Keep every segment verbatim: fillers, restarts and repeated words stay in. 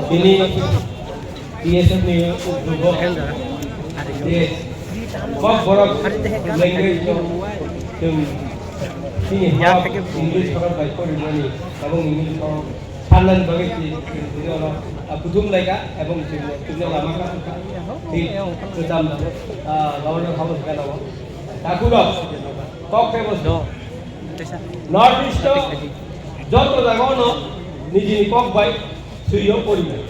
Bini B S F ni ugrok je kok borok language no chwng chini hok English hok bai porinani, abo English hok sannan bagwi chini, chini ono, ah, kuthum laika, ebong chini, chini lama ka, ka, thik, kwcham, ah, Governor House ka namo. Takhurok, kok tei bo North East o joto jaga ono nijini kok bai swiyo porinai.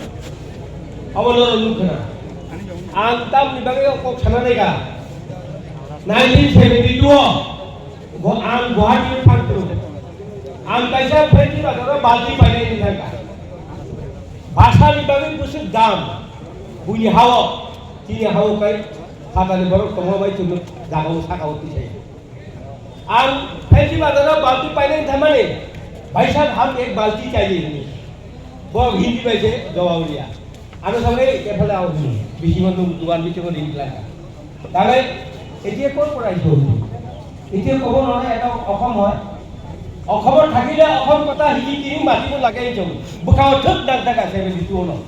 Abo no nukha na. Ang tamni bagwi kok sana nega. Nineteen seventy-two o Go-, ang Guwahati ni thang phuru. Ang kaisa phaini bazaro balti painai ni thangkha. Basa ni bagwi bwswk dam. Buini hao, chini hao kai phatani borok tongma bai chwng jagao sakao tisai. Ang phaini bazaro balti painai thangmani, "Bhai sahab, hum ek balti chahiye." Bo Hindi bai se jawab liya. Ano sabai kephale au hini, bisingo nung dugan bisingo ring klaka. Tagai, etia kon pora iso hini. Etia kobo nona eta okhom hoi. Okhom thakile okhom kota hini tini mati mo lagai jong. Bukao thuk dang daga seventy two no.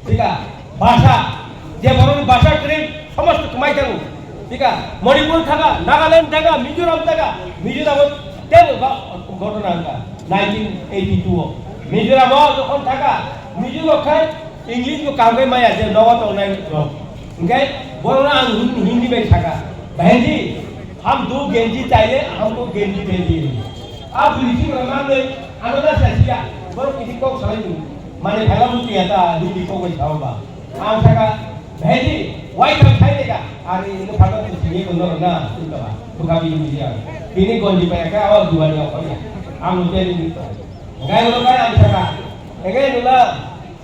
Thika, bhasha, je borok bhasha kring, somosto kmai thango. Thika, Manipur thaka, Nagaland thaka, Mizoram thaka, Mizoram tebo ba ghotona hwnka. Nineteen eighty two o Mizoram o jokhon thaka, Mizoram khai English bo kaham khe maya je nogo tongnai rok. Hingke borok ang Hin-, Hindi bai saka, "Bhenji, hum do Genji chahiye, humko Genji de diye." A bwrwi si rok mang le ano da sa siya, borok kisi kok salai ni. Mane phaila muti ya ta Hindi kok bai sao ba. Ang saka, "Bhenji, wai thang sai de ka?" Ari ini phato tu sini kono na, tu ka ba. Buka bini dia. Bini gondi bai ka awa duani apa ya. Ang muti ni. Ngai lo kai ang saka. Ngai lo la.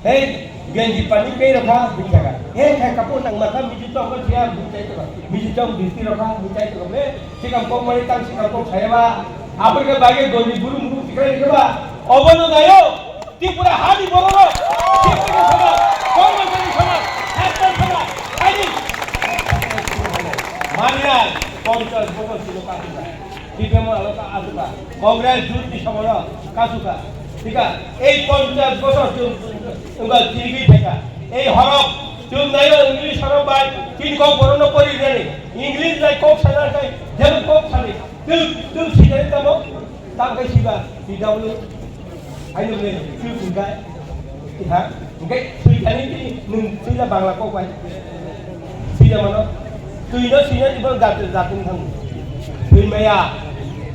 Hei, Genji pani pei rokha, hing saka. Hei, khai kapo nang mata miji tong ko sia, hing chai to. Miji tong disti rokha, hing chai to. Me, sikam kok mari tang sikam kok saya ba. Apor ke bage gondi buru muru tikrai ke ba. Obono dayo. Tripura hani borok rok, Tripura sama, Kormachari sama, Sakta sama, Sainik. Mania, ponchas bosor silo kasuka. Tripura aloka asuka. Congress jut ni samano kasuka. Thika, ei ponchas bosor chwng, chwng, chwng, chwng, ei horok, chwng nayo English horok bai, tin kok borok no pori rani. English bai kok sana kai, jebo kok sani. Chwng, chwng sikari tamo, tam kai siba, P W. Ayo le, sui sui kai. Ha? Engkai sui kani ti nung sui la Bangla kok bai. Sui la mano. Sui no sui no ibo jat jat ni thang. Sui maya.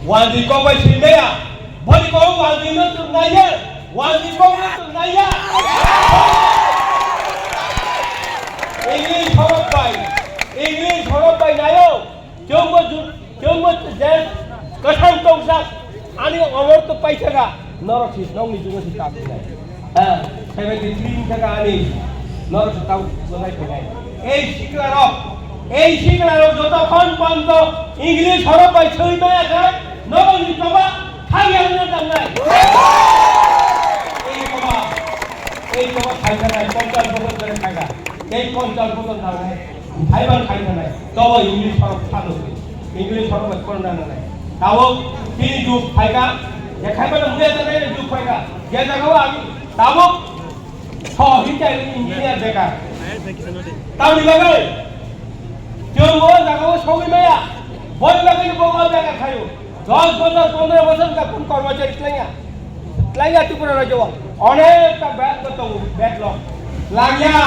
Wanji kok bai sui maya. Boni kok wanji no tu naya. Wanji kok no tu naya. English horok bai. English horok bai nayo. Chwngbo ju-, chwngbo je kwthang tongjak, ani omor to paithaga, norok si nokni jugo si tap sinai. Ha, seventy three wngkha ani, norok si tap sinai phainai. Ei siklarok, ei siklarok jotokhon ponto English horok bai swi maya kha, norok ni choba thangya wngna tangnai. Ei choba, ei choba thangya nai, ponchas bosor dhori thangya. Tei ponchas bosor nangnai, thaiban khai thanai, tobo English sorok salo se, English sorok bai korna nangnai. Tabo tini jug phaika, je khai bana muya janai jug phaika, je jaga o ami tabo so hintai engineer bekar. Tamni bagwi, chwng o jaga o sogwi maya, boni bagwi bo o bekar khaio. Dos bosor, pondro bosor ka kun kormachari tlangya. Tlangya Tripura rajyo o. Onek ta bad ko tongo, bad lo. Tlangya.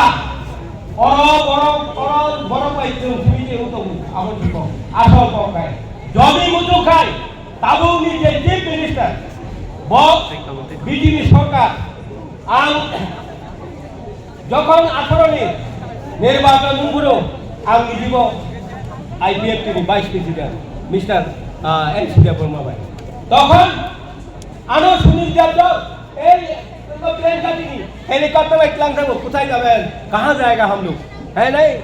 Oro borok, oro borok bai chwng simi je uto abo jiko. Asol kok kai. Jodi mutu kai. Tabuk ni je chief minister. Bo B J P sorkar. Ang Jokhon atharo ni nirbachon wngphuru ang nijibo I P F T ni Vice President, Mister, ah, N C Debbarma bai. Tokhon ano Sunil Debbarma, ei, plane kati ni helicopter bai tlang thango, "Kuthai jaben? Kahan jayega hum log?" Hai nahi?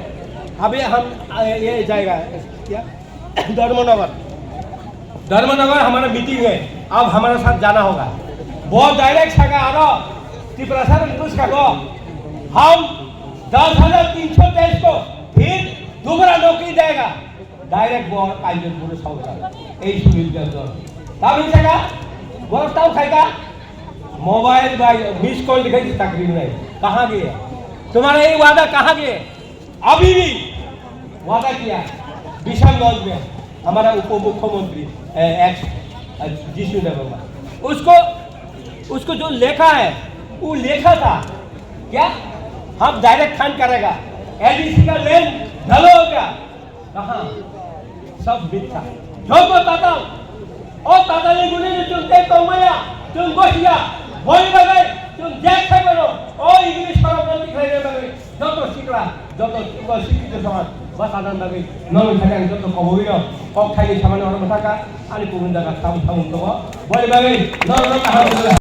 Abhi hum, ah, ye, ye jayega. Kya? Dharmanagar, धर्मनगर हमारा मीटिंग है, अब हमारे साथ जाना होगा। वो डायरेक्ट सका आरो तिपरासार पुलिस का को हम दस हजार तीन सौ तेईस को फिर दोबारा नौकरी देगा। डायरेक्ट वो काइजन पुलिस होगा। यही सुनील जल्दो। तब इनसे का वो ताऊ खाएगा। मोबाइल भाई, मिस कॉल दिखाई थी, तकरीर नहीं। कहाँ गए? तुम्हारा ये वादा कहाँ गए? अभी भी वादा किया। बिशनगंज में हमारा उप मुख्यमंत्री, ए, एक्स, ए, जीशु देववर्मा, उसको, उसको जो लेखा है, वो लेखा था क्या? हम डायरेक्ट फंड करेगा, एडीसी का लैंड ढलो हो गया। कहाँ? सब मिथ्या। झोको ताता। ओ ताता ने गुने ने तुम ते तो मया, तुम गोसिया, बोली बगै, तुम देख से करो। ओ इंग्लिश पर अपना दिखाई दे बगै। जतो सिकला, जतो तुम शिक्षित समाज, बस आनंद बगै। ननु सगैं जतो कबुई रो, कौन खाई सामान और बताका, आनी कुबुन जगह साबु साबु तो। बोली बगै, ननु कहाँ